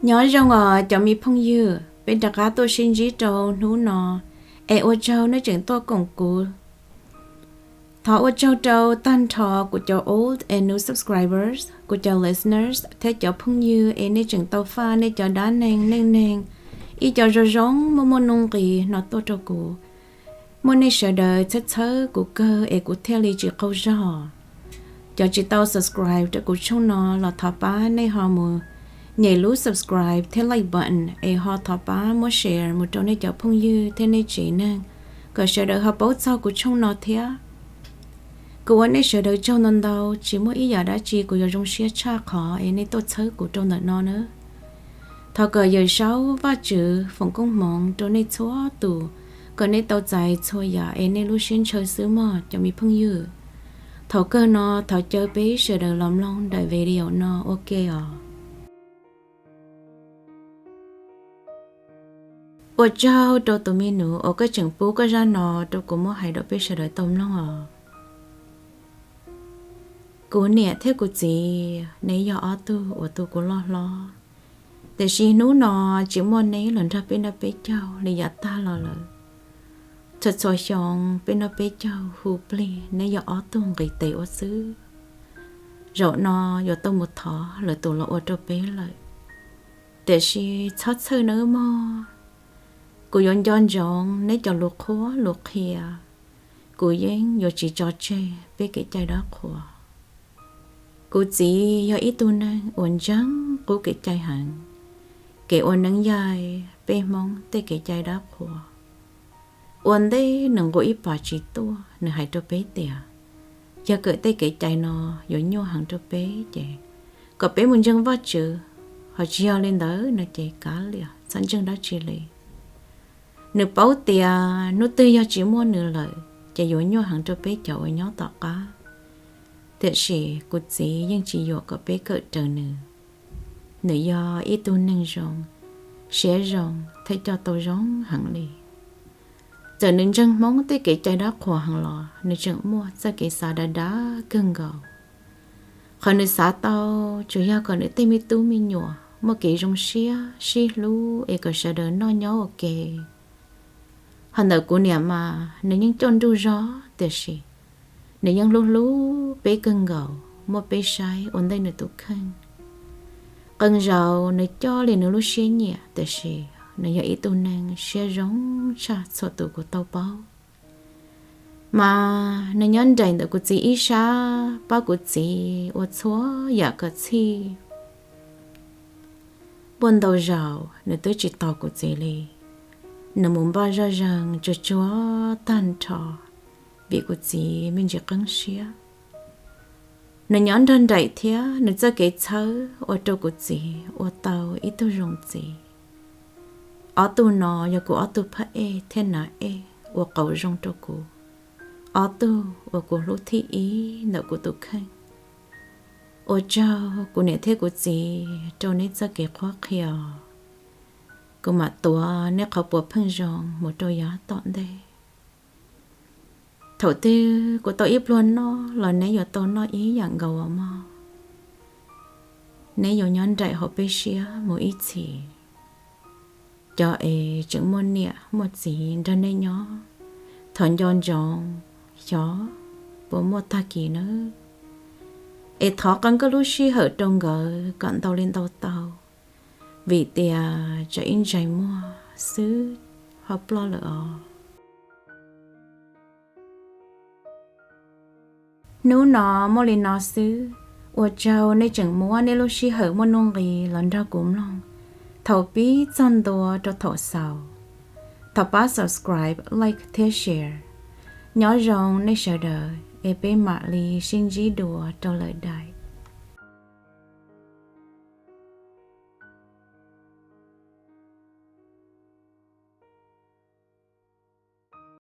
Nyob zoo os cov me phooj ywg, peb rov qab tuaj sib ntsib rau hnub no, es ua tsaug nej tseem tuaj koom kuv. Thov ua tsaug rau tag nrho kuv cov old and new subscribers, kuv cov listeners thiab cov phooj ywg es nej tseem tau faj nej cov dab neeg neej neeg, ib co zoo zoo muaj muaj nuj nqis no tuaj rau kuv. Muaj nej sawv daws txhawb txhawb kuv kawg es kuv thiaj li tsis qaug zog. Cov tsis tau subscribe rau kuv channel no los thov pab nej ho mus nyem lub subscribe thiab like button es ho thov pab muab share mus rau nej cov phooj ywg thiab nej tsev neeg kom sawv daws ho paub txog kuv channel no thiab. Kuv ua nej sawv daws tsaug ntau ntau, tsis muaj ib yam dab tsi kuv yuav zoo siab tshaj qhov es nej tuaj txhawb kuv rau ntawm no nawb. Thov kom Yawm Saub Vajtswv foom koob hmoov rau nej txhua tus, kom nej tau txais txhua yam es nej lub siab ntshaw xwb mog cov me phooj ywg. Thaum kawg no thov caw peb sawv daws los mloog daim video no ua ke os. Ua tsaug rau tus me nus uas koj tseem pub koj zaj no rau kuv muab hais rau peb sawv daws tau mloog os. Kuv niam thiab kuv txiv neb yog ob tug uas tu kuv loj hlob, tiam sis hnub no tsis muaj neb los nrog peb noj peb caug li yav tag los lawm. Txhua txhua xyoo peb noj peb caug hu plig neb yog ob tug nqis tes ua xwb. Zaum no yuav tau mus thov lawv tus los ua rau peb lawm, tiam sis txhob txhawj nawb mog. Kuv yuav nco ntsoov neb cov lus qhuab lus qhia, kuv yeej yuav tsis tso tseg peb kev cai dab qhuas. Kuv txiv yog ib tug neeg uas ntseeg qub kev cai heev, kev ua neeb yaig peb Hmoob tej kev cai dab qhuas. Ua ntej nws nqua ib pas tsis tuaj nws hais rau peb tias, yog kawm tej kev cai no yuav nyuaj heev rau peb ces kom peb mus ntseeg Vajtswv, ho tsis yog li ntawd no ces kav liam txhob ntseeg dab tsi li. Nws paub tias hnub twg yog tsis muaj nws lawm ces yuav nyuaj heev rau peb cov uas nyob tom qab, tiam sis kuv txiv yeej tsis yuam kom peb kawm raws nws. Nws yog ib tug neeg zoo, siab zoo thiab coj tau zoo heev li. Txawm nws ntseeg Hmoob tej kev cai dab qhuas heev los nws tseem muaj txoj kev xav dav dav kawg nkaus. Qhov nws xav tau tsuas yog kom nws tej me tub me nyuam muaj kev zoo siab sib hlub es kom sawv daws noj nyob ua ke. Ho ntawm kuv niam mas nws yeej coj nruj zog tiam sis nws yeej hlub hlub peb kawg nkaus, muab peb saib ua ntej nws tus kheej. Qee zaus nws coj li nws lub siab nyiam tiam sis nws yog ib tug neeg siab zoo tshaj txhua tus kuv tau paub. Mas nws nyob nraim ntawm kuv txiv ib sab pab kuv txiv ua txhua yam kom txhij. Muaj ntau zaus nws twb tsis tos kuv txiv li, nws mus npaj zoj zeeg tsuag tsuag tag nrho vim kuv txiv me ntsis qeeb siab. Nws nyob nrog nraim thiab nws txoj kev txhawb ua rau kuv txiv ua tau ib tug zoo txiv. Ob tug no yog kuv ob tug phab ej thiab nav ej ua qauv zoo rau kuv, ob tug uas kuv hlub thib ib ntawm kuv tus kheej. Ua tsaug kuv niam thiab kuv txiv rau neb txoj kev qhuab qhia. Kuv mam tuav neb qhov puas pheej zoo mus rau yav tom ntej. Thaum twg kuv tau ib pluag noj los neb yuav tau noj ib yam nkaus os mog. Neb yuav nyob nraim hauv peb siab mus ib txhis. Cov es tseem muaj niam muaj txiv nrog nej nyob, thov nco ntsoov xyov puas muaj tag kis nawb. Es thov qee koj lub sij hawm rau nkawd kom ntau li ntau tau, vim tias tsam ib ntsais muag xwb ho ploj lawm os. Hnub no muaj li no xwb, ua tsaug nej tseem muab nej lub sij hawm muaj nuj nqis los nrog kuv mloog thaum pib txog ntua rau thaum xaus. Thov pab subscribe, like thiab share. Nyob zoo nej sawv daws es peb mam li sib ntsib dua rau lawm daim.